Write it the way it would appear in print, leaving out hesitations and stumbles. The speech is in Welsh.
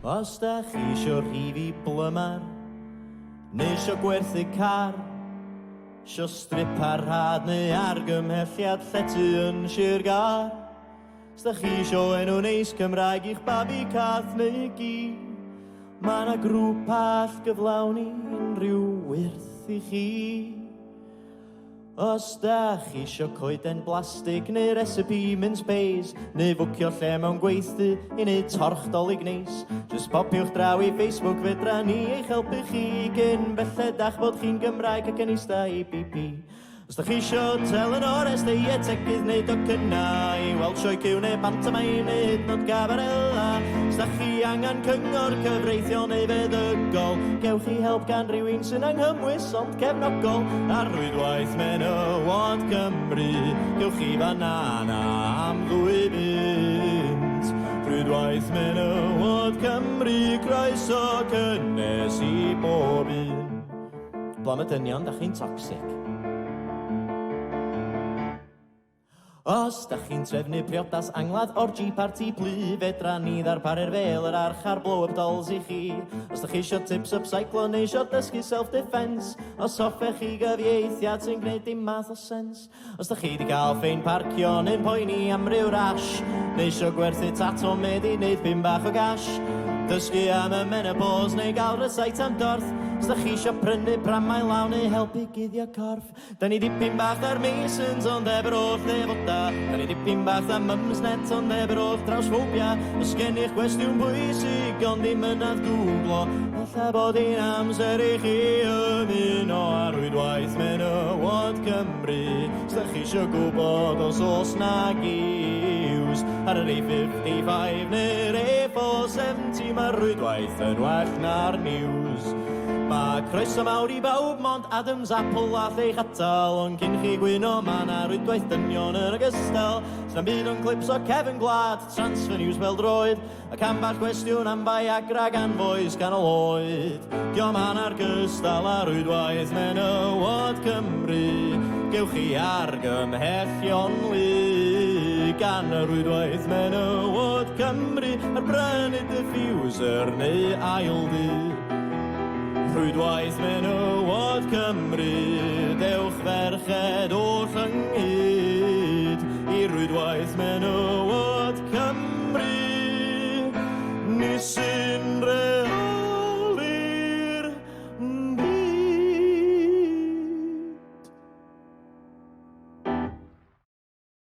Os da chi isio rhif i blymar, neu isio gwerthu car, isio strip ar rhad neu argymhelliad llety yn Sir Gâr, os da chi isio enw neis Cymraeg i'ch babi cath neu gi, mae 'na grŵp all gyflawni unrhyw wyrth i chi. Os da chi isio coeden blastig neu recipe mince pies, neu fwcio lle mewn gweithdy i neud torch dolig neis, jyst popiwch draw i Facebook, fedra ni eich helpu chi gyn belled â'ch bod chi'n Gymraeg ac yn eista i BP. Os da chi isio telynores neu etegydd neu docynnau i weld sioe cyw neu pantomaim neu hyd yn oed gabarella, os da chi angen cyngor cyfreithiol neu feddygol, gewch chi help gan rywun sy'n anghymwys ond cefnogol ar rwydwaith menywod Cymru. Gewch chi fanana am ddwy bunt. Rhwydwaith menywod Cymru, croeso cynnes i bob un. Blam y dynion, da chi'n toxic. Os dach chi'n trefnu priodas, angladd, orgy, parti plu, fedra ni ddarparu'r fêl, yr arch a'r blow-up dolls i chi. Os dach chi isio tips upcyclo neu isio dysgu self-defence, os hoffech chi gyfieithiad sy'n gwneud dim math o sens, os dach chi 'di cael ffein parcio neu'n poeni am ryw rash, neu isio gwerthu tato med i wneud pyn bach o gash, dysgu am y menopause neu gael rysait am dorth, os dach chi isio prynu pramau law neu helpu guddio corff, Da ni dipyn bach ar Masons ond heb yr holl ddefoda. Da ni dipyn bach ar Mumsnet ond heb yr holl trawsffobia. Os gennych gwestiwn pwysig ond ddim mynadd Googlo, ella bod hi'n amser i chi ymuno â rhwydwaith menywod Cymru. Os da chi isio gwybod os oes 'na giws ar yr A55 neu'r A470, mae'r rhwydwaith yn well na'r news. Mae croeso mawr i bawb, mond Adam's Apple all eich atal, ond cyn chi gwyno ma' 'na rwydwaith dynion yn ogystal. Sna'm byd ond clips o cefn gwlad, transfer news pêl-droed, ac ambell gwestiwn am Viagra gan fois canol oed. Dio'm hanner cystal â rwydwaith menywod Cymru, gewch chi argymhellion lu gan y rwydwaith menywod Cymru ar brynu diffuser neu ail dŷ. Rhwydwaith Menywod Cymru, dewch ferched oll ynghyd i Rwydwaith Menywod Cymru. Ni sydd.